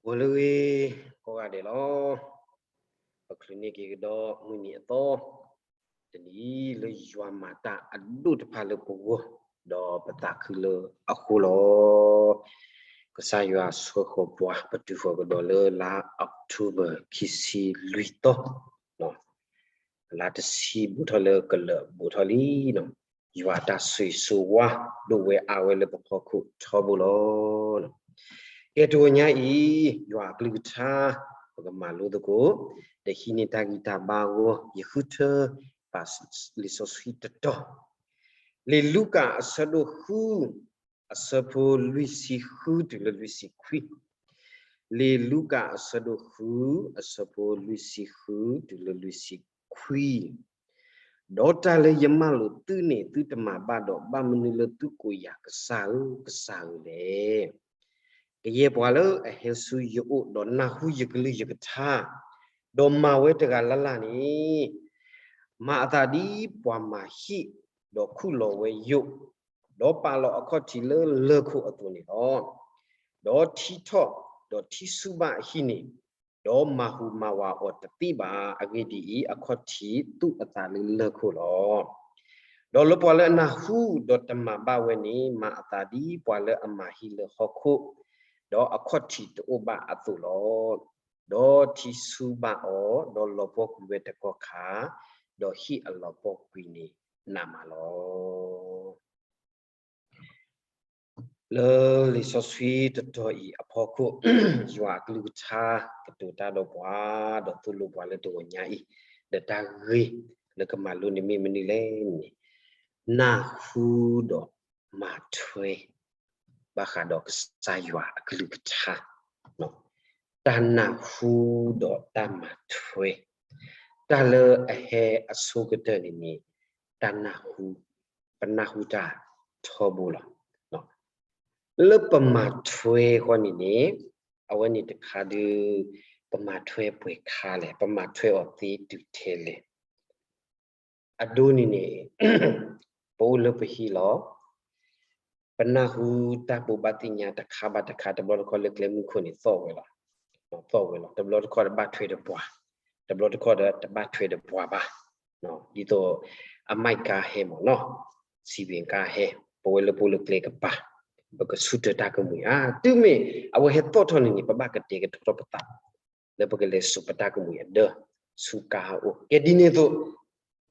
ဂီၤလၢအဂ့ၤ ကိးဂၤဒဲးလီၤ. ပချုးန့ၢ်က့ၤကဒီးမုၢ်နံၤအသီ တနံၤအံၤလၢယွၤမၤတၢ်အဒိၣ်တဖၣ်လၢပဂီၢ် ဒီးပသးခုလၢအဃိလီၤ. ကစၢ်ယွၤဆှၢဃီၤပှၤ ပတုၤဃီၤကဒီးလၢလါ October ခံဆံလွံၢ်သီ, လါတဆံဘူးထီၣ်လၢကလၢာ်ဘူးထီၣ်လံ. ယွၤအတၢ်ဆိၣ်ဂ့ၤဆိၣ်ဝါ ဒိၣ်ဝဲအါဝဲလၢပဖီခိၣ်ထီဘိလီၤ. ကဲတဂီၤညါအံၤ ယွၤအကလုၢ်ကထါ ပကမၤလိသကိး ဒီးဟံးန့ၢ်တၢ်ဂံၢ်တၢ်ဘါအဂီၢ် ယဃုထၢ ပာ်လံာ်စီဆှံတတီၤ, လံာ်လူၤကၣ်အဆၢဒိၣ်ဃု အဆၢဖိလွံၢ်ဆံဃုတုၤလၢလွံၢ်ဆံခွံ, လံာ်လူၤကၣ်အဆၢဒိၣ်ဃု အဆၢဖိလွံၢ်ဆံဃုတုၤလၢလွံၢ်ဆံခွံ, ဒီးတၢ်လၢယမၢလိာ်သုန့ၣ် သုတမၤဘၣ်ဒီး ဘၣ်မနုၤလၢသုကိးယၤ ကစၢ်ဧၢ, ကစၢ်ဧၢလဲၣ်. ကယဲၢ်ပှၤလၢအဟဲဆူယအိၣ် ဒီးနၢ်ဟူယကလုၢ်ယကထါ, ဒီးမၤဝဲတဂၤလၢ်လၢ်န့ၣ်, မၤအသးဒ်ပှၤမၤဟံၣ်, ဒီးခူၣ်လီၤဝဲယိာ်, ဒီးပာ်လီၤအခီၣ်ထံးလၢလၢၢ်ခိၣ်အသိးန့ၣ်လီၤ. ဒီးထံထီၣ်, ဒီးထံဆူဘၣ်အဟံၣ်န့ၣ်, ဒီးမၤဟူးမၤဝးအီၤတသ့ဘၣ်. အဂ့ၢ်ဒ်အံၤ, အခီၣ်ထံးသူၣ်အသးလၢလၢၢ်ခိၣ်လီၤ. ဒီးလၢပှၤလၢအနၢ်ဟူ ဒီးတမၤဘၣ်ဝဲန့ၣ်, မၤအသးဒ်ပှၤလၢအမၤဟံၣ်လၢဟီၣ်ခိၣ်, ဒီးအခီၣ်ထံးတအိၣ်ဘၣ်အသိးလီၤ. ဒီးထံဆူဘၣ်အီၤ, ဒီးလီၤပှီၢ်ကွံာ်ဝဲတကီၢ်ခါ, ဒီးဟံၣ်အလီၤပှီၢ်ကွံာ်န့ၣ်နးမးလီၤ. လၢလံာ်စီဆှံတတီၤအံၤအဖီခိၣ်, ယွၤအကလုၢ်ကထါကတိၤတၢ်ဒီးပှၤ, ဒီးသိၣ်လိပှၤလၢတဂီၤညါအံၤ, ဒီးတၢ်ဂ့ၢ်လၢကမၤလိန့ၣ်မ့ၢ်မနုၤလဲၣ်န့ၣ်, နၢ်ဟူဒီးမၤထွဲ ဘၣ်ဃးဒီးကစၢ်ယွၤအကလုၢ်ကထါ, တၢ်နၢ်ဟူဒီးတၢ်မၤထွဲ, တၢ်လၢအဟဲအဆိကတၢၢ်န့ၣ်န့ၣ်, တၢ်နၢ်ဟူ, ပနၢ်ဟူတၢ်ထီဘိလီၤ. လၢပမၤထွဲဃီန့ၣ်န့ၣ်, အဝဲန့ၣ်တခါဒုး, ပမၤထွဲပှဲၤခါလဲၣ်, ပမၤထွဲအီၤသ့တုၤထဲလဲၣ်. အဒိန့ၣ်န့ၣ်, ပအိၣ်လၢပဟံၣ်လီၤ. ပနၢ်ဟူတၢ်ဘိးဘၣ်သ့ၣ်ညါတခါဘၣ်တခါ, တဘျီတခီၣ်လၢကျဲမုၢ်ခိၣ်န့ၣ် သီၣ်ဝဲလီၤ, သီၣ်ဝဲလီၤ. တဘျီတခီၣ်တဘၣ်ထွဲဒီးပှၤ, တဘျီတခီၣ်ဒီးတဘၣ်ထွဲဒီးပှၤဘၣ်. ဒ်သိးအမံကါဟဲမ့ၢ်နီၤ, စံးဘ့ၣ်ကါဟဲ, ပဝဲလၢပအိၣ်လၢကျဲကပၤ, ပကဆူၣ်တၢ်ကမှံၤဧါ. တုၤမ့ၢ်အဝဲဟဲသီၣ်ထီၣ်န့ၣ်န့ၣ်, ပဘၣ်ကတဲာ်ကတီၤထီၣ်ပသး လၢပကလဲၤစိာ်ပတၢ်ကမှံၤအဒၢ ဆူကါအအိၣ်. ကဲဒ်န့ၣ်အသိး,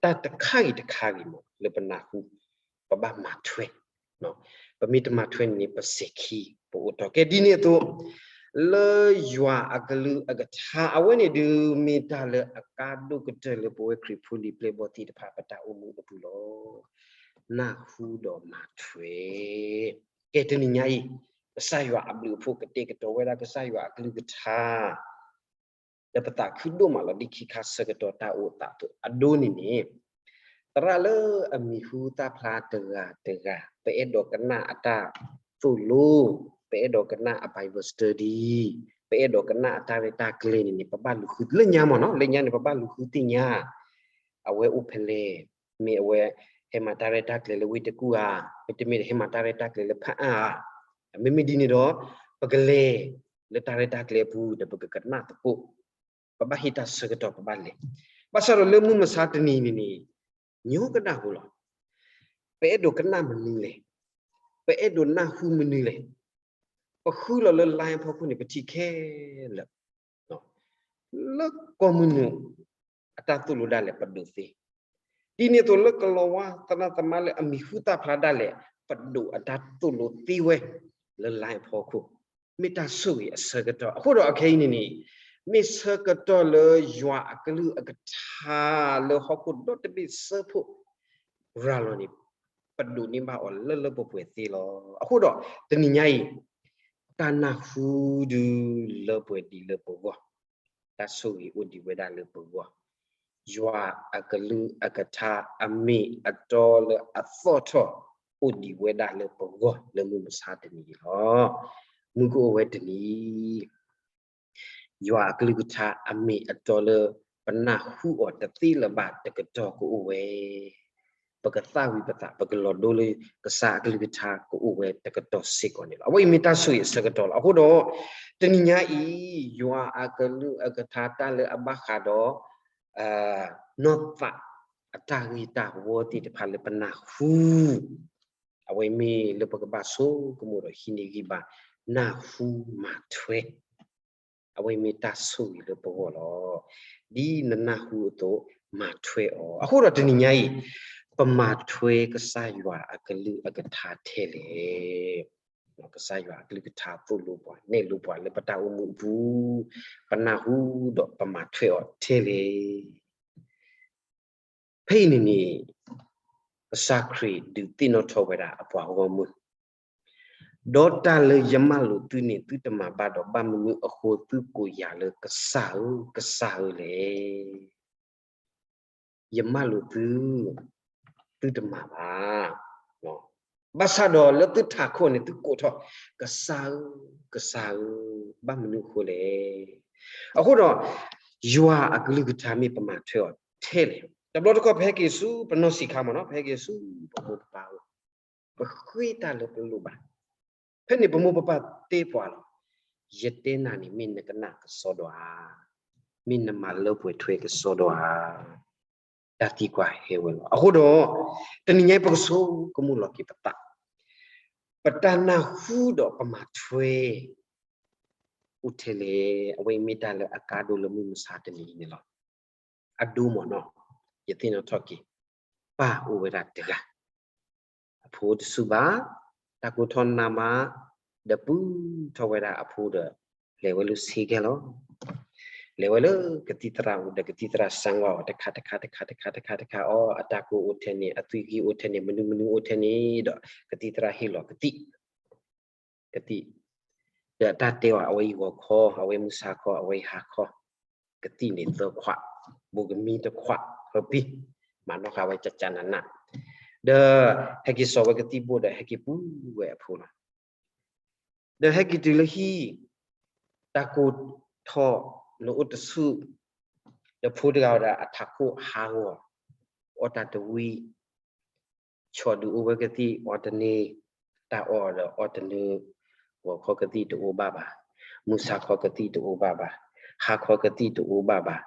တၢ်တခါဂ့ၤတခါဂ့ၤမ့ၢ် လၢပနၢ်ဟူ, ပဘၣ်မၤထွဲ, ပမ့ၢ်တမၤထွဲန့ၣ်န့ၣ် ပစဲၤခံ, ပအိၣ်တီၢ်. ကဲဒ်န့ၣ်အသိး, လၢယွၤအကလုၢ်အကထါအဝဲန့ၣ်ဒုး မ့ၢ်တၢ်လၢအကါဒိၣ်ကတၢၢ်လၢပဝဲခရံာ်ဖိလံၤပျဲၢ်ဘီၣ်သ့ၣ်တဖၣ် ပတၢ်အိၣ်မူအပူၤလီၤ. နၢ်ဟူဒီးမၤထွဲ. ကဲတနံၤညါအံၤ, ကစၢ်ယွၤအဘျုးအဖှိၣ်ကတဲာ်ကတီၤဝဲဒၣ် ကစၢ်ယွၤအကလုၢ်ကထါ လၢပသးခုဒိၣ်မးလီၤဒ်ခံခါဆၢကတီၢ်တၢ်အိၣ်သးအသိး. အဒိန့ၣ်န့ၣ်, သရၣ်လၢအမံၤဟူသၣ်ဖျါတဂၤတဂၤ, ပအဲၣ်ဒိးကနၣ်အတၢ်သိၣ်လိ, ပအဲၣ်ဒိးကနၣ်အ Bible study, ပအဲၣ်ဒိးကနၣ်အတၢ်ရဲၣ်တၢ်ကျဲၤန့ၣ်န့ၣ် ပဘၣ်လူၤဃုလၢညါမ့ၢ်နီၤ, လၢညါန့ၣ် ပဘၣ်လူၤဃုသ့ၣ်ညါ အဝဲအိၣ်ဖဲလဲၣ်, မ့ၢ်အဝဲဟဲမၤတၢ်ရဲၣ်တၢ်ကျဲၤလၢဝ့ၢ်တကူၣ်ဧါ, မ့တမ့ၢ်ဒီးဟဲမၤတၢ်ရဲၣ်တၢ်ကျဲၤလၢဖးအါဧါ. မ့မ့ၢ်ဒ်န့ၣ်ဒီး, ပကလဲၤလၢတၢ်ရဲၣ်တၢ်ကျဲၤအပူၤ ဒီးပကကနၣ်သကိး, ပဘၣ်ဟ့ၣ်တၢ်ဆၢကတီၢ်ပဘၣ်လဲၤ. ဘၣ်ဆၣ်ဒီးလၢမုၢ်မဆါတနံၤန့ၣ်န့ၣ်, ညီကဒၣ်ဖိလီၤ. ပအဲၣ်ဒိးကနၣ်မနုၤလဲၣ်, ပအဲၣ်ဒိးနၢ်ဟူမနုၤလဲၣ်. ပဃုလီၤလၢ line အဖီခိၣ်န့ၣ် ပထံၣ်ခဲလၢာ် လၢကိးမုၢ်နုာ် အတၢ်သိၣ်လိဒၣ်လဲာ်ပဒိးသ့. ဒ်န့ၣ်အသိးလၢကလီၤဝါသရၣ်သမါလၢအမံၤဟူသၣ်ဖျါဒၣ်လဲာ် ပဒိးအတၢ်သိၣ်လိသ့ဝဲ လၢ line အဖီခိၣ်, မ့ၢ်တၢ်ဆိၣ်ဂ့ၤအဆၢကတီၢ်. အဃိဒီးအခဲအံၤန့ၣ်န့ၣ်, မ့ၢ်ဆၢကတီၢ်လၢယွၤအကလုၢ်အကထါလၢဟီၣ်ခိၣ်ဒီတဘ့ၣ်စၢဖှိၣ် ရၤလီၤန့ၣ်, ပဒိးန့ၢ်ဘၣ်အီၤလၢလၢပှဲၤပှဲၤသ့လီၤ. အဃိဒီး, တနံၤညါအံၤ, တၢ်နၢ်ဟူဒုးလၢပှဲၤဒံးလၢပဂီၢ်, တၢ်ဆိၣ်ဂ့ၤအိၣ်ဒံးဝဲဒၣ်လၢပဂီၢ်, ယွၤအကလုၢ်အကထါအမ့ၢ်အတီလၢအသီၣ်ထီၣ် အိၣ်ဒံးဝဲဒၣ်လၢပဂီၢ်လၢမုၢ်မဆါတနံၤအံၤလီၤ. မုၢ်ကအိၣ်ဝဲတနံၤ ယွၤအကလုၢ်ကထါအမ့ၢ်အတီလၢပနၢ်ဟူအီၤတသ့လၢၤဘၣ်တကတီၢ်ကအိၣ်ဝဲ. ပကသၣ်ဝံၤပသး ပကလီၤဒိလၢကစၢ်အကလုၢ်ကထါကအိၣ်ဝဲတကတီၢ်စ့ၢ်ကီးန့ၣ်လီၤ. အဝဲအံၤမ့ၢ်တၢ်ဆိၣ်ဂ့ၤအဆၢကတီၢ်လီၤ. အဃိဒီး တနံၤညါအံၤ ယွၤအကလုၢ်အကထါတၢ်လၢအဘၣ်ဃးဒီး နီၢ်သးအတၢ်ဂ့ၢ်တၢ်ဝီသ့ၣ်တဖၣ်လၢပနၢ်ဟူ အဝဲမ့ၢ်လၢပကဘၣ်ဆိကမိၣ်ဒီးဟံးန့ၢ်ဂံၢ်ဘါ နၢ်ဟူမၤထွဲ အဝဲမ့ၢ်တၢ်ဆိၣ်ဂ့ၤလၢပဂီၢ်လီၤ. ဒ်နနၢ်ဟူအသိး မၤထွဲအီၤ. အဃိဒီးတနံၤညါအံၤ ပမၤထွဲကစၢ်ယွၤအကလုၢ်အကထါထဲလဲၣ်. ကစၢ်ယွၤအကလုၢ်ကထါသိၣ်လိပှၤ နဲၣ်လိပှၤလၢပတၢ်အိၣ်မူအပူၤ ပနၢ်ဟူဒီးပမၤထွဲအီၤထဲလဲၣ်. ဖဲအံၤန့ၣ်န့ၣ် ကစၢ်ခရံာ်ဒုးသ့ၣ်နီၣ်ထီၣ်ဝဲဒၣ်အပှၤဂီၢ်မုၢ် ဒီးတၢ်လၢယမၢလိာ်သုန့ၣ် သုတမၤဘၣ်ဒီး ဘၣ်မနုၤအဃိသုကိးယၤလၢကစၢ်ဧၢ ကစၢ်ဧၢလဲၣ်. ယမၢလိာ်သု သုတမၤဘၣ်. ဘၣ်ဆၣ်ဒီးလၢသုထးခိၣ်န့ၣ် သုကိးထီၣ် ကစၢ်ဧၢ ကစၢ်ဧၢ ဘၣ်မနုၤအဃိလဲၣ်. အဃိဒီး ယွၤအကလုၢ်ကထါမ့ၢ်ပမၤထွဲအီၤထဲလဲၣ်. တဘျီတခီၣ် ပဟဲက့ၤဆူပနီၢ်ဆံးခါမ့ၢ်နီၤ ပဟဲက့ၤဆူပမိၢ်ပပၢ်အအိၣ် ပဃ့တၢ်လၢပလိၣ်ဘၣ်. ဖဲန့ၣ်ပမိၢ်ပပၢ်တဲပှၤလီၤ. ယတဲနၤန့ၣ် မ့ၢ်နကနၣ်ကစီဒီဧါ, မ့ၢ်နမၤလၢပှဲၤထွဲကစီဒီဧါ. တၢ်သံကွၢ်ဟဲဝဲလီၤ. အဃိဒီး တနံၤညါပကဆိကမိၣ်လီၤက့ၤပသး, ပတၢ်နၢ်ဟူဒီးပမၤထွဲ အိၣ်ထဲလဲၣ်. အဝဲအံၤမ့ၢ်တၢ်လၢအကါဒိၣ်လၢမုၢ်မဆါတနံၤအံၤန့ၣ်လီၤ. အဒိမ့ၢ်နီၤ, ယသ့ၣ်နီၣ်ထီၣ်က့ၤ, ပၢ်အိၣ်ဝဲဒၣ်တဂၤ, အဖိတဆူၣ်ဘၣ်, တၢ်ကိၢ်ထီၣ်နးမး, ဒီးပုၢ်ထီၣ်ဝဲဒၣ်အဖိဒီး လဲၤဝဲလၢဆ့ကဲလီၤ. လဲၤဝဲလၢကသံၣ်သရၣ်အိၣ်ဒီးကသံၣ်သရၣ်စၢဝါအီၤ တခါတခါတခါတခါတခါတခါ, အီအတၢ်ကိၢ်အိၣ်ထဲန့ၣ်, အသွံၣ်ဂံၢ်အိၣ်ထဲန့ၣ်, မနုၤမနုၤအိၣ်ထဲန့ၣ်ဒီး ကသံၣ်သရၣ်ဟ့ၣ်လီၤကသံၣ် ကသံၣ်, ဒီးအတၢ်တဲအီၤ အဝဲအံၤဂီၤခီ, အဝဲမုၢ်ဆါခီ, အဝဲအံၤဟါခီ, ကသံၣ်န့ၣ်သၢခွး, ဘိးကမံတခွး, ဟၢပံ, မၤနီၣ်ဃာ်ဝဲကကနန, ဒီးဟဲက့ၤစိာ်ဝဲကသံၣ်ဘိၣ်ဒီး ဟဲက့ၤပုၢ်ဝဲအဖိလီၤ. ဒီးဟဲက့ၤတုၤလၢဟံၣ်, တၢ်ကိၢ်ထီၣ်နအိၣ်တဆူၣ်, ဒီးဖိတဂၤဝဲဒၣ်အထးခိၣ်ဟးဂီၤ, အီၣ်တၢ်တဝံၤ, ဆီၣ်ဒုးအိၣ်ဝဲကသံၣ်အီတန့ၢ်, တၢ်အီၣ်ဒီးအီတနၢၤ, ဂီၤခီကသံၣ်တအိၣ်ဘၣ်ဘၣ်, မုၢ်ဆါခီကသံၣ်တအိၣ်ဘၣ်ဘၣ်, ဟါခီကသံၣ်တအိၣ်ဘၣ်ဘၣ်,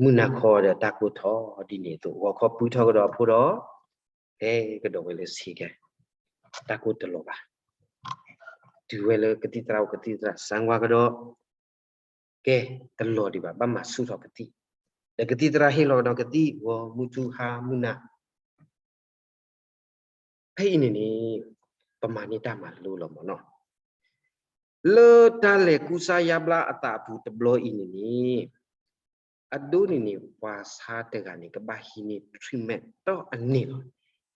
မုၢ်နၤခီဒီးတၢ်ကိၢ်ထီၣ်ဒ်န့ၣ်အသိး, ဂီၤခီပုၢ်ထီၣ်ကဒီးအဖိဒီး ဟဲကဒီးဝဲလၢဆ့ကဲ, တၢ်ကိၢ်တလီၤဘၣ်, တုၤဝဲလၢကသံၣ်သရၣ်အိၣ် ကသံၣ်သရၣ်စၢဝါကဒီး, ကဲ, တလီၤဒံးဘၣ်, ဘၣ်မၤဆူၣ်ထီၣ်ကသံၣ်, ဒီးကသံၣ်သရၣ်ဟ့ၣ်လီၤကဒီးကသံၣ် ဂီၤမုၢ်ထူၣ်ဟါမုၢ်နၤ ဖဲအံၤန့ၣ်န့ၣ် ပမၤန့ၢ်တၢ်မၤလိလီၤမ့ၢ်နီၤ. လၢတၢ်လဲၤကူစါယါဘျါအသးအပူၤတဘျီအံၤန့ၣ်န့ၣ်, အဒိန့ၣ်န့ၣ် ပှၤဆါတဂၤန့ၣ် ကဘၣ်ဟံးန့ၢ် treatment တီၢ်အန့ၣ်လီၤ.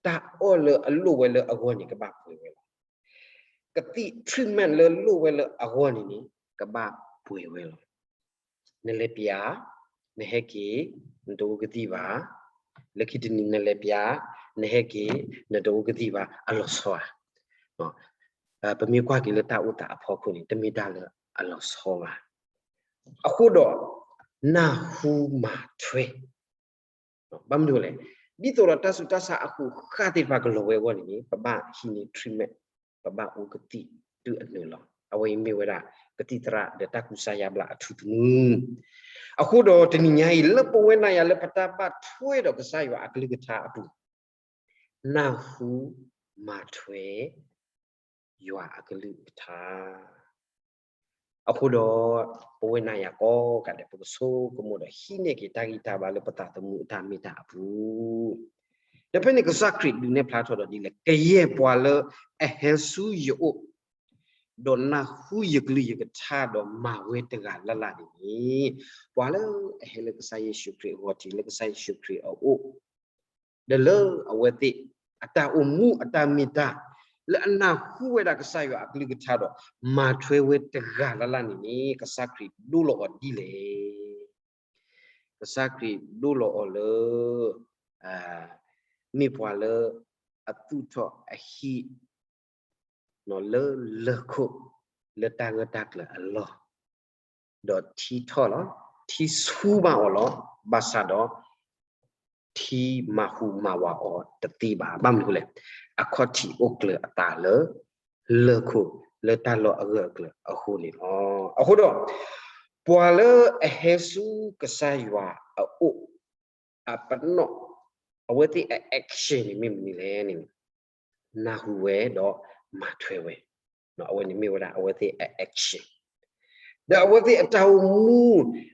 တၢ်အီၣ်လၢအလိၣ်ဝဲလၢအဂီၢ်န့ၣ် ကဘၣ်ပှဲၤဝဲလီၤ. ကသံၣ် treatment လၢလိၣ်ဝဲလၢအဂီၢ်န့ၣ်န့ၣ် ကဘၣ်ပှဲၤဝဲလီၤ. နလဲၤပျး, နဟဲက့ၤ, နတအိၣ်ကသံၣ်ဘၣ်. လၢခံတနံၤနလဲၤပျး, နဟဲက့ၤ, နတအိၣ်ကသံၣ်ဘၣ်, အလီၤဆီဧါ. ပမ့ၢ်ကွၢ်က့ၤလၢတၢ်အိၣ်သးအဖီခိၣ်န့ၣ် တမ့ၢ်တၢ်လၢအလီၤဆီဘၣ်. အဃိဒီး နၢ်ဟူမၤထွဲ ဘၣ်မနုၤလဲၣ်, ဒ်သိးဒီးတၢ်ဆူးတၢ်ဆါအဃိးဃၣ်သ့ၣ်တဖၣ်ကလီၤဝဲအဂီၢ်န့ၣ်န့ၣ် ပဘၣ်ဟံးန့ၢ် treatment, ပဘၣ်အိၣ်ကသံၣ်တုၤအနၢၤလီၤ. အဝဲအံၤမ့ၢ်ဝဲဒၣ် ကသံၣ်သရၣ်ဒီးတၢ်ကူစါယါဘျါအထူသနူ. အဃိဒီးတနံၤညါအံၤ လၢပဝဲနၤယၤလၢပတၢ်ဘၣ်ထွဲဒီးကစၢ်ယွၤအကလုၢ်ကထါအပူၤ, နၢ်ဟူမၤထွဲ ယွၤအကလုၢ်ကထါ အဃိဒီး ပဝဲနၤယၤကိးဂၤဒဲး ပကဆိကမိၣ်ဒီးဟံးန့ၢ်က့ၤတၢ်ဂံၢ်တၢ်ဘါလၢပသးသမူအတၢ်မ့ၢ်တၢ်အပူၤ, ဒီးဖဲန့ၣ်ကစၢ်ခရံာ်ဒုးနဲၣ်ဖျါထီၣ်ဒီးဒ်လဲၣ်, ကယဲၢ်ပှၤလၢအဟဲဆူယအိၣ်, ဒီးနၢ်ဟူယကလုၢ်ယကထါဒီးမၤဝဲတဂၤလၢ်လၢ်န့ၣ်န့ၣ်, ပှၤလၢအဟဲလၢကစၢ်ယ့ၣ်ၡူးခရံာ်အဂီၢ် ထံၣ်လၢကစၢ်ယ့ၣ်ၡူးခရံာ်အအိၣ် ဒီးလၢအဝဲသ့ၣ်အတၢ်အိၣ်မူအတၢ်မ့ၢ်တၢ် လၢအနၢ်ဟူဝဲဒၣ်ကစၢ်ယွၤအကလုၢ်ကထါဒီး မၤထွဲဝဲတဂၤလၢ်လၢ်န့ၣ်န့ၣ် ကစၢ်ခရံာ်ဒိလီၤအီၤဒ်လဲၣ်. ကစၢ်ခရံာ်ဒိလီၤအီၤလၢ မ့ၢ်ပှၤလၢအသူၣ်ထီၣ်အဟံၣ် လၢလၢၢ်ခိၣ် လၢတၢ်ဂၢၢ်တၢ်ကျၢၤအလီၢ်, ဒီးထံထီၣ်လီၤ, ထံဆူဘၣ်အီၤလီၤ. ဘၣ်ဆၣ်ဒီး ထံမၤဟူးမၤဝးအီၤတသ့ဘၣ်. ဘၣ်မနုၤအဃိလဲၣ်, အခီၣ်ထံးအိၣ်ကျၢၤအသးလၢ လၢၢ်ခိၣ်လၢတၢ်လီၢ်အဂၢၢ်အကျၢၤအဃိန့ၣ်လီၤ. အဃိဒီး ပှၤလၢအဟဲဆူကစၢ်ယွၤအအိၣ် အပနီၣ် အဝဲသ့ၣ်အ action န့ၣ်မ့ၢ်မနုၤလဲၣ်န့ၣ် နၢ်ဟူဝဲဒီးမၤထွဲဝဲ, အဝဲန့ၣ်မ့ၢ်ဝဲဒၣ်အဝဲသ့ၣ်အ action, ဒီးအဝဲသ့ၣ်အတၢ်အိၣ်မူ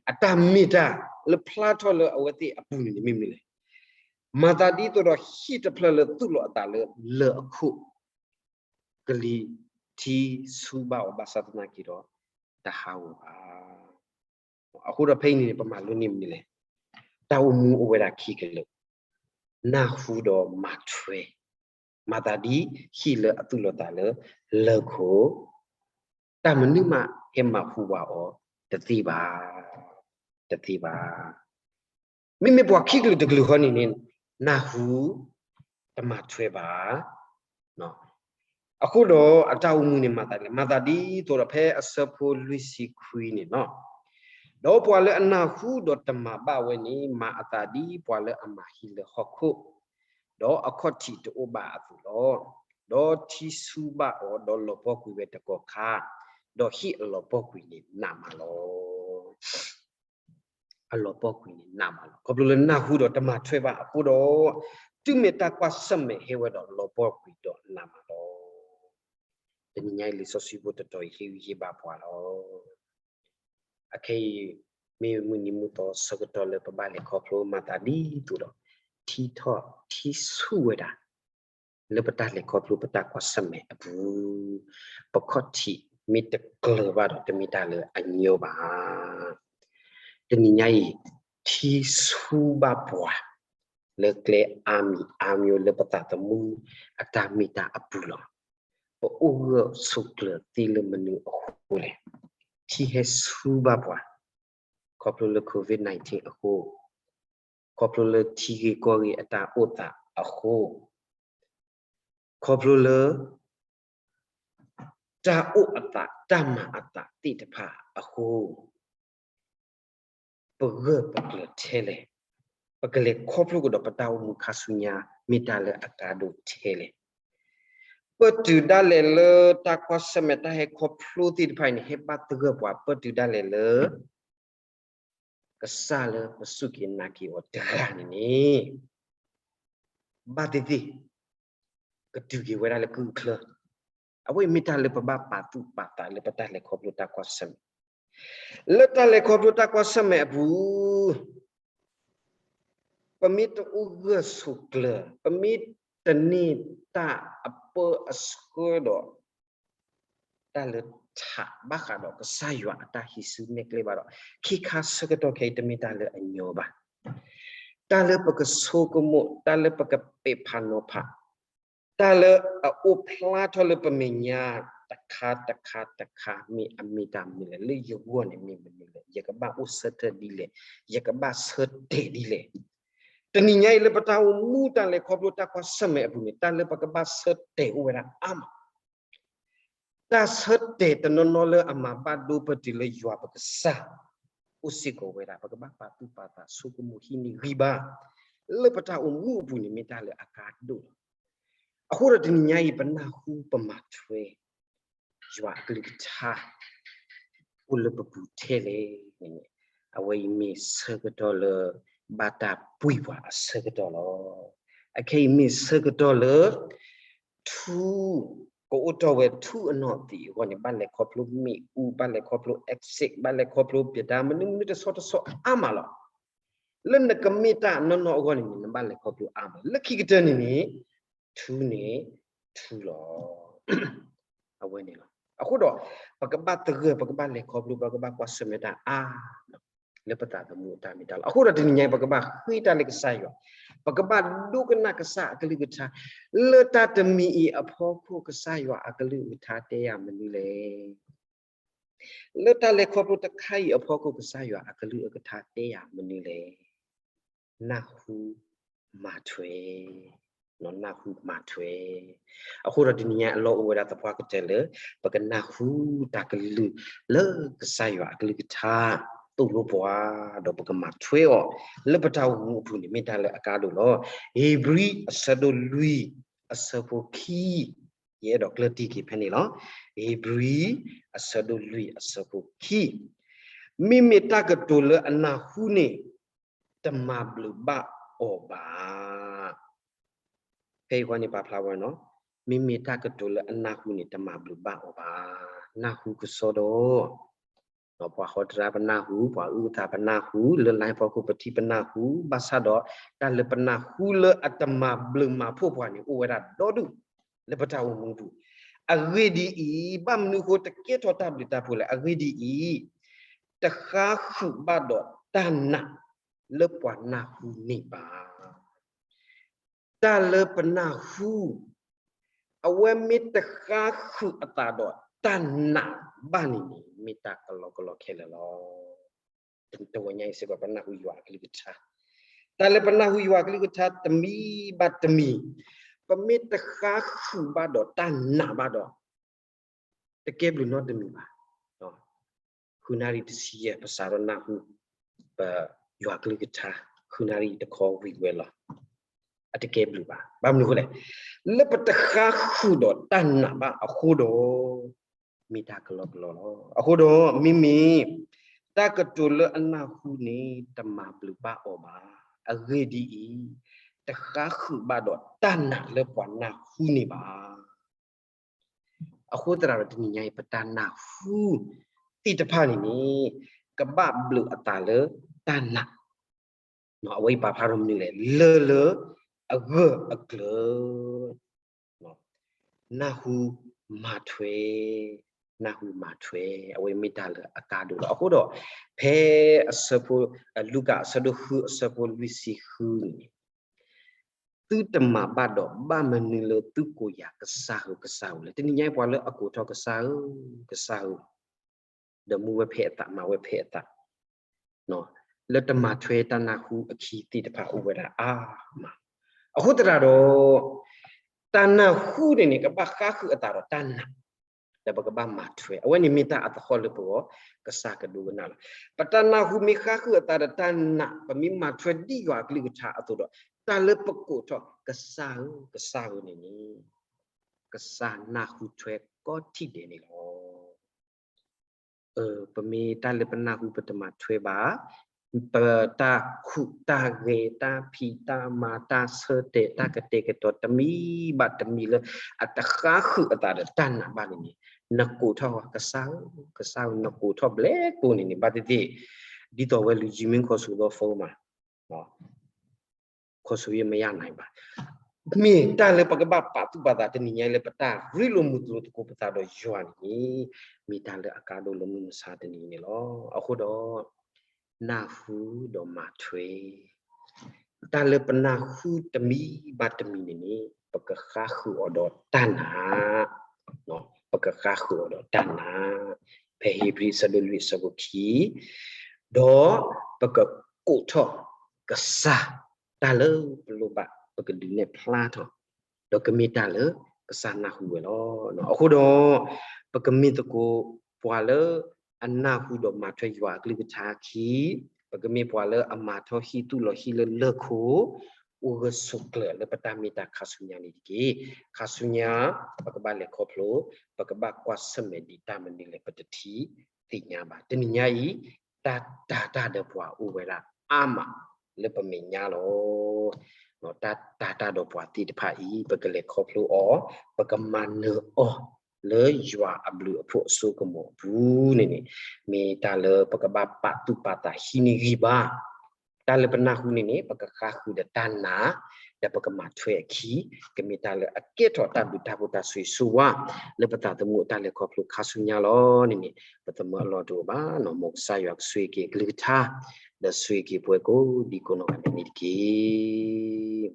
အတၢ်မ့ၢ်တၢ်လၢဖျါထီၣ်လၢအဝဲသ့ၣ်အပူၤန့ၣ် မ့ၢ်မနုၤလဲၣ်, မၤသးဒ်သိးဒီးဟံၣ်တဖျၢၣ်လၢသူၣ်လီၤအသးလၢလၢၢ်အခိၣ် ကလံၤထံဆူဘၣ်အီၤဘၣ်ဆၣ်သနာ်က့ဒီး တဟးဂီၤဘၣ်. အဃိဒီးဖဲအံၤန့ၣ် ပမၤလိန့ၢ်မနုၤလဲၣ်, တၢ်အိၣ်မူအိၣ်ဝဲဒၣ်ခံကလုာ်, နၢ်ဟူဒီးမၤထွဲ, မၤသးဒ်ဟံၣ်လၢအသူၣ်လီၤသးလၢလၢၢ်ခိၣ်, တၢ်မနုၤမးဟဲမၤဟူးဝးအီၤတသ့ဘၣ်, တသ့ဘၣ်. မ့မ့ၢ်ပှၤခံကလုာ်တကလုာ်ဃီန့ၣ်န့ၣ် နၢ်ဟူ တမၤထွဲဘၣ်. အဃိဒီးအတၢ်အိၣ်မူန့ၣ်မၤသးလဲၣ်, မၤသးဒ်သိးဒီးဖဲအဆၢဖိလွံၢ်ဆံခွံန့ၣ်လီၤ. ဒီးပှၤလၢအနၢ်ဟူဒီးတမၤဘၣ်ဝဲန့ၣ် မၤအသးဒ်ပှၤလၢအမၤဟံၣ်လၢဟီၣ်ခိၣ်, ဒီးအခီၣ်ထံးတအိၣ်ဘၣ်အသိးလီၤ. ဒီးထံဆူဘၣ်အီၤ, ဒီးလီၤပှီၢ်ကွံာ်ဝဲတကီၢ်ခါ, ဒီးဟံၣ်အလီၤပှီၢ်ကွံာ်န့ၣ်နးမးလီၤ. အလီၤပှီၢ်ကွံာ်န့ၣ်နးမးလီၤ. ခီဖျိလၢနၢ်ဟူဒီးတမၤထွဲဘၣ်အဃိဒီး, တုၤမ့ၢ်တၢ်ကွၢ်ဆၢၣ်မဲာ်ဟဲဝဲဒီးလီၤပှီၢ်ကွံာ်ဒီးနးမးလီၤ. တနံၤညါအံၤလံာ်စီဆှံဖိတတီၤအံၤဟ့ၣ်ဂံၢ်ဟ့ၣ်ဘါပှၤလီၤ. အခဲအံၤ မ့ၢ်မုၢ်နံၤမုၢ်သီဆၢကတီၢ်လၢပဘၣ်လဲၤခီဖျိမၤသးဒ်သိးဒီး ထံထီၣ်ထံဆူၣ်ဝဲဒၣ် လၢပတၢ်လဲၤခီဖျိပတၢ်ကွၢ်ဆၢၣ်မဲာ်အပူၤ, ပခီၣ်ထံးမ့ၢ်တကျၢၤဘၣ်ဒီးတမ့ၢ်တၢ်လၢအညီဘၣ်. တနံၤညါအံၤ ထံဆူၣ်ဘၣ်ပှၤ လၢကျဲအါမံၤအါမံၤလၢပသးသမူအတၢ်မ့ၢ်တၢ်အပူၤလီၤ. ပအိၣ်ဂၢၢ်ဆိးကျၢၤသ့လၢမနုၤအဃိလဲၣ်. ထံဟဲဆူၣ်ဘၣ်ပှၤ ခီဖျိလၢ COVID nineteen အဃိ, ခီဖျိလၢထံဂ့ၢ်ကီၢ်ဂ့ၢ်အတၢ်အိၣ်သးအဃိ, ခီဖျိလၢ တၢ်အိၣ်အသးတၢ်မၤအသးသ့ၣ်တဖၣ်အဃိ, ပဂၢၢ်ပကျၢၤထဲလဲၣ်, ပကလဲၤခီဖျိကဒီးပတၢ်အိၣ်မူခါဆူညါ မ့ၢ်တၢ်လၢအကါဒိၣ်ထဲလဲၣ်. ပတုာ်ဒၣ်လဲာ်လၢတၢ်ကွၢ်ဆၢၣ်မဲာ်တၢ်ဟဲခီဖျိသ့ၣ်တဖၣ်အံၤန့ၣ် ဟဲဘၣ်သဂၢၢ်ပှၤ ပတုာ်ဒၣ်လဲာ်လၢ ကစၢ်လၢပစူၢ်က့ၤနာ်က့ၤအီၤတဂၤန့ၣ်န့ၣ် ဘၣ်သ့ၣ်သ့ၣ် ကတုၤက့ၤဝဲဒၣ်လၢကုၢ်အချၢ, အဝဲအံၤမ့ၢ်တၢ်လၢပဘၣ်ပာ်သူၣ်ပာ်သးလၢပတၢ်လဲၤခီဖျိတၢ်ကွၢ်ဆၢၣ်မဲာ်, လၢတၢ်လဲၤခီဖျိတၢ်ကွၢ်ဆၢၣ်မဲာ်အပူၤ ပမ့ၢ်တအိၣ်ဂၢၢ်ဆိးကျၢၤ, ပမ့ၢ်တန့ၢ်တၢ်အပၢအဆှၢဒီး တၢ်လၢထးဘၣ်ဃးဒီးကစၢ်ယွၤအတၢ်ဟံးစုနဲၣ်ကျဲဘၣ်ဒီး ခ့ခါဆၢကတီၢ်ခဲအံၤတမ့ၢ်တၢ်လၢအညီဘၣ်. တၢ်လၢပကဆိကမိၣ်, တၢ်လၢပကပဲာ်ဖးနီၤဖး, တၢ်လၢအအိၣ်ဖျါထီၣ်လၢပမဲာ်ညါတခါတခါတခါ မ့ၢ်အမ့ၢ်တၢ်မနုၤလဲၣ်, လၢယဂီၢ်န့ၣ်မ့ၢ်မနုၤလဲၣ်, ယကဘၣ်အိၣ်ဆၢထၢၣ်ဒ်လဲၣ်, ယကဘၣ်ဆၢတဲာ်ဒ်လဲၣ်. တနံၤညါအံၤလၢပတၢ်အိၣ်မူတၢ်လဲၤခီဖျိတၢ်ကွၢ်ဆၢၣ်မဲာ်အပူၤန့ၣ် တၢ်လၢပကဘၣ်ဆၢတဲာ်အိၣ်ဝဲဒၣ်အါမး တၢ်ဆၢတဲာ်တနီၤနီၤလၢအမၤဘၣ်ဒိပတုၤလၢယွၤပကစၢ် အိၣ်စ့ၢ်ကီးဝဲဒၣ်, ပကဘၣ်ပာ်သူၣ်ပာ်သးဆိကမိၣ်ဟံးန့ၢ်ဂံၢ်ဘါ လၢပတၢ်အိၣ်မူအပူၤန့ၣ် မ့ၢ်တၢ်လၢအကါဒိၣ်လီၤ. အဃိဒီးတနံၤညါအံၤ ပနၢ်ဟူပမၤထွဲ ယွၤအကလုၢ်ကထါ အိၣ်လၢပပူၤထဲလဲၣ်န့ၣ် အဝဲအံၤမ့ၢ်ဆၢကတီၢ်လၢ ဘၣ်တၢ်ပှံၤပှၤအဆၢကတီၢ်လီၤ. အခဲအံၤမ့ၢ်ဆၢကတီၢ်လၢ ထူ ကအိၣ်တီၢ်ဝဲထူအနီၢ်သံးအဂီၢ်န့ၣ် ဘၣ်လဲၤခီဖျိမ့ၣ်အူ, ဘၣ်လဲၤခီဖျိ acid, ဘၣ်လဲၤခီဖျိ ပြဒါ မနုၤမနုၤတဆီတဆီအါမးလီၤ. လၢနကမ့ၢ်တၢ်နီၢ်နီၢ်အဂီၢ်န့ၣ်န့ၣ် နဘၣ်လဲၤခီဖျိအါမး, လၢခံကတၢၢ်န့ၣ်န့ၣ် ထူန့ၣ် ထူလီၤ. အဝဲန့ၣ်လီၤ. အဃိဒီး ပကဘၣ်သဂၢၢ်, ပကဘၣ်လဲၤခီဖျိ, ပကဘၣ်ကွၢ်ဆၢၣ်မဲာ်တၢ်အါ လၢပသးသမူအတၢ်မ့ၢ်တၢ်လီၤ. အဃိဒီးတနံၤညါအံၤ ပကဘၣ်ဃ့တၢ်လၢကစၢ်ယွၤ, ပကဘၣ်ဒိကနၣ်ကစၢ်အကလုၢ်ကထါ, လၢတၢ်တမံၤအံၤအဖီခိၣ် ကစၢ်ယွၤအကလုၢ်ကထါတဲယၤမနုၤလဲၣ်. လၢတၢ်လဲၤခီဖျိတခါအံၤအဖီခိၣ် ကစၢ်ယွၤအကလုၢ်အကထါတဲယၤမနုၤလဲၣ်. နၢ်ဟူမၤထွဲ, နၢ်ဟူမၤထွဲ. အဃိဒီးတနံၤညါအံၤအလီၢ်အိၣ်ဝဲဒၣ်သပှၢ်ကတၢၢ်လၢ ပကနၢ်ဟူတၢ်ကလုၢ်လၢကစၢ်ယွၤအကလုၢ်ကထါ သိၣ်လိပှၤ, ဒီးပကမၤထွဲအီၤ လၢပတၢ်အိၣ်မူအပူၤန့ၣ် မ့ၢ်တၢ်လၢအကါဒိၣ်လီၤ. ဧ့ၤဘြံၤအဆၢဒိၣ်လွံၢ်အဆၢဖိခံ, ယအဲၣ်ဒိးကျၢၢ်တံၢ်က့ၤဖဲန့ၣ်လီၤ. ဧ့ၤဘြံၤအဆၢဒိၣ်လွံၢ်အဆၢဖိခံ, မ့မ့ၢ်တၢ်ကတိၤလၢအနၢ်ဟူန့ၣ် တမၤဘျုးဘၣ်အီၤဘၣ်. ဖဲအံၤဃီန့ၣ် ပာ်ဖျါဝဲနီၤ, မ့မ့ၢ်တၢ်ကတိၤလၢအနၢ်ဟူန့ၣ် တမၤဘျုးဘၣ်အီၤဘၣ်. နၢ်ဟူကစီဒီး ပှၤဟီတရါပနၢ်ဟူ, ပှၤအုၣ်သးပနၢ်ဟူ, လၢ line ဖီခိၣ်ပထံၣ်ပနၢ်ဟူ, ဘၣ်ဆၣ်ဒီး တၢ်လၢပနၢ်ဟူလၢအတမၤဘျုးမၤဖှိၣ်ပှၤန့ၣ် အိၣ်ဝဲဒၣ်ဒီဒူၣ် လၢပတၢ်အိၣ်မူပူၤ. အဂ့ၢ်ဒ်အံၤ, ဘၣ်မနုၤအဃိတကဲထီၣ်တၢ်ဘျုးတၢ်ဖှိၣ်လဲၣ်. အဂ့ၢ်ဒ်အံၤ, တဃါဃုာ်ဘၣ်ဒီးတၢ်နာ်လၢပှၤနၢ်ဟူန့ၣ်ဘၣ်. တၢ်လၢပနၢ်ဟူ အဝဲမ့ၢ်တဃါဃုာ်အသးဒီးတၢ်နာ်ဘၣ်န့ၣ်န့ၣ် မ့ၢ်တၢ်ကလီကလီခဲလၢာ်လီၤ. တဝီညါအံၤစ့ၢ်ကီး ပနၢ်ဟူယွၤအကလုၢ်ကထါ, တၢ်လၢပနၢ်ဟူယွၤအကလုၢ်ကထါတမံၤဘၣ်တမံၤ, ပမ့ၢ်တဃါဃုာ်ဘၣ်ဒီးတၢ်နာ်ဘၣ်ဒီး တကဲဘျုးနီတမံၤဘၣ်. ဃုနၣ်ရံၣ်တဆံယဲၢ် ပစးထီၣ်နၢ်ဟူ ပယွၤကလုၢ်ကထါ, ဃုနၣ်ရံၣ်တခီဝံၤဝဲလီၤ. အတကဲဘျုးဘၣ်. ဘၣ်မနုၤအဃိလဲၣ်. လၢပတဃါဃုာ်ဒီးတၢ်နာ်ဘၣ်အဃိဒီး မ့ၢ်တၢ်ကလီကလီလီၤ. အဃိဒီး မ့မ့ၢ် တၢ်ကတိၤလၢအနၢ်ဟူန့ၣ် တမၤဘျုးဘၣ်အီၤဘၣ်. အဂ့ၢ်ဒ်အံၤ, တဃါဃုာ်ဘၣ်ဒီးတၢ်နာ်လၢပှၤနၢ်ဟူန့ၣ်ဘၣ်. အဃိသတးဒီးတနံၤညါအံၤ ပတၢ်နၢ်ဟူသ့ၣ်တဖၣ်န့ၣ်န့ၣ် ကဘၣ်ဘျုးအသးလၢတၢ်နာ်. အဝဲအံၤပာ်ဖျါထီၣ်မနုၤလဲၣ်. လၢလၢအဂၢၢ်အကျၢၤ နၢ်ဟူမၤထွဲ, နၢ်ဟူမၤထွဲ, အဝဲမ့ၢ်တၢ်လၢအကါဒိၣ်လီၤ. အဃိဒီး ဖဲအဆၢဖိ လူၤကၣ်အဆၢဒိၣ်ဃုအဆၢဖိလွံၢ်ဆံဃုန့ၣ်န့ၣ် သုတမၤဘၣ်ဒီး ဘၣ်မနုၤလၢသုကိးယၤကစၢ်ဧၢ ကစၢ်ဧၢလဲၣ်. တနံၤညါအံၤပှၤလၢအကိးထီၣ်ကစၢ်ဧၢ, ကစၢ်ဧၢ, ဒီးမူဝဲဖဲအသး မၤဝဲဖဲအသး လၢတမၤထွဲတၢ်နၢ်ဟူအခံသ့ၣ်တဖၣ်အိၣ်ဝဲဒၣ်အါမး. အဃိသတးဒီး တၢ်နၢ်ဟူန့ၣ်န့ၣ် ကဘၣ်ဃါဃုာ်အသးဒီးတၢ်နာ်, ဒီးပကဘၣ်မၤထွဲ, အဝဲန့ၣ်မ့ၢ်တၢ်အသဟီၣ်လၢပဂီၢ် ကစၢ်ကဒိကနၣ်လီၤ. ပတၢ်နၢ်ဟူမ့ၢ်ဃါဃုာ်အသးဒီးတၢ်နာ်, ပမ့ၢ်မၤထွဲဒ်ယွၤအကလုၢ်ကထါအသိးဒီး တၢ်လၢပကိးထီၣ်ကစၢ်ဧၢ, ကစၢ်ဧၢန့ၣ်န့ၣ် ကစၢ်နၢ်ဟူထွဲကိးထံၣ်ဒဲးန့ၣ်လီၤ. ပမ့ၢ်တၢ်လၢပနၢ်ဟူပတမၤထွဲဘၣ်, ပတၢ်ဟူးတၢ်ဂဲၤ တၢ်ဖံးတၢ်မၤ တၢ်ဆၢတဲာ် တၢ်ကတဲာ်ကတီၤ တမံၤဘၣ်တမံၤလၢ အတဃါဃုာ်အသးဒီးတၢ်နာ်ဘၣ်န့ၣ်န့ၣ်, နကိးထီၣ်ကစၢ်ဧၢ, ကစၢ်ဧၢ, နကိးထီၣ်ဘျဲကိးန့ၣ်န့ၣ် ဘၣ်သ့ၣ်သ့ၣ် ဒ်သိးဝဲလူၤယံၤမ့ၢ်ခီၣ်ဆိးသီဖိမး ခီၣ်ဆိးယဲမယါနၤဘၣ်. မ့ၢ်တၢ်လၢပကဘၣ်ပာ်သူၣ်ပာ်သးတနံၤညါလၢ ပတၢ်ရ့လိာ်မုာ်လိာ်သကိးပသးဒီးယွၤန့ၣ်န့ၣ် မ့ၢ်တၢ်လၢအကါဒိၣ်လၢမုၢ်မဆါတနံၤန့ၣ်လီၤ. အဃိဒီး နၢ်ဟူဒီးမၤထွဲ, တၢ်လၢပနၢ်ဟူတမံၤဘၣ်တမံၤန့ၣ်န့ၣ် ပကဃါဃုာ်အီၤဒီးတၢ်နာ်, ပကဃါဃုာ်အီၤဒီးတၢ်နာ်, ဖဲဧ့ၤဘြံၤအဆၢဒိၣ်လွံၢ်အဆၢဖိခံ, ဒီးပကကိးထီၣ်ကစၢ် တၢ်လၢပလိၣ်ဘၣ် ပကဒုးနဲၣ်ဖျါထီၣ်, ဒီးကမ့ၢ်တၢ်လၢကစၢ်နၢ်ဟူဝဲလီၤ. အဃိဒီး ပကမ့ၢ်သကိးပှၤလၢအနၢ်ဟူဒီးမၤထွဲယွၤအကလုၢ်ကထါအခံ, ပကမ့ၢ်ပှၤလၢအမၤထီၣ်ဟံၣ်သူၣ်လီၤဟံၣ်လၢလၢၢ်ခိၣ် အိၣ်ဂၢၢ်ဆိးကျၢၤလၢပတၢ်မ့ၢ်တၢ်ခါဆူညါန့ၣ်တက့ၢ်. ခါဆူညါ ပကဘၣ်လဲၤခီဖျိ, ပကဘၣ်ကွၢ်ဆၢၣ်မဲာ်ဒံးတၢ်မနုၤလဲၣ် ပတထံၣ်သ့ၣ်ညါဘၣ်. တနံၤညါအံၤ တၢ်တာ်တၢ်ဒီးပှၤအိၣ်ဝဲဒၣ်အါမးလၢပမဲာ်ညါလီၤ. တၢ်တာ်တၢ်ဒီးပှၤသ့ၣ်တဖၣ်အံၤ ပကလဲၤခီဖျိအီၤ, ပကမၤနၢၤအီၤလၢယွၤအဘျုးအဖှိၣ်အစိကမီၤအပူၤန့ၣ်န့ၣ် မ့ၢ်တၢ်လၢပကဘၣ်ပာ်သူၣ်ပာ်သးဟံးန့ၢ်ဂံၢ်ဘါ တၢ်လၢပနၢ်ဟူန့ၣ်န့ၣ် ပကဃါဃုာ်ဒီးတၢ်နာ်, ဒီးပကမၤထွဲအခံ, ကမ့ၢ်တၢ်လၢအကဲထီၣ်တၢ်ဘျုးတၢ်ဖှိၣ်တၢ်ဆိၣ်ဂ့ၤဆိၣ်ဝါ လၢပသးသမူအတၢ်လဲၤခီဖျိခါဆူညါလီၤန့ၣ်န့ၣ် ပသမၢအလီၢ်တအိၣ်ဘၣ်နီၤ. မ်ကစၢ်ယွၤကဆိၣ်ဂ့ၤက့ၤအကလုၢ်ကထါ, ဒီးဆိၣ်ဂ့ၤက့ၤပှၤကိးဒံကိးနီၢ်ဂၤဒဲးန့ၣ်တက့ၢ်.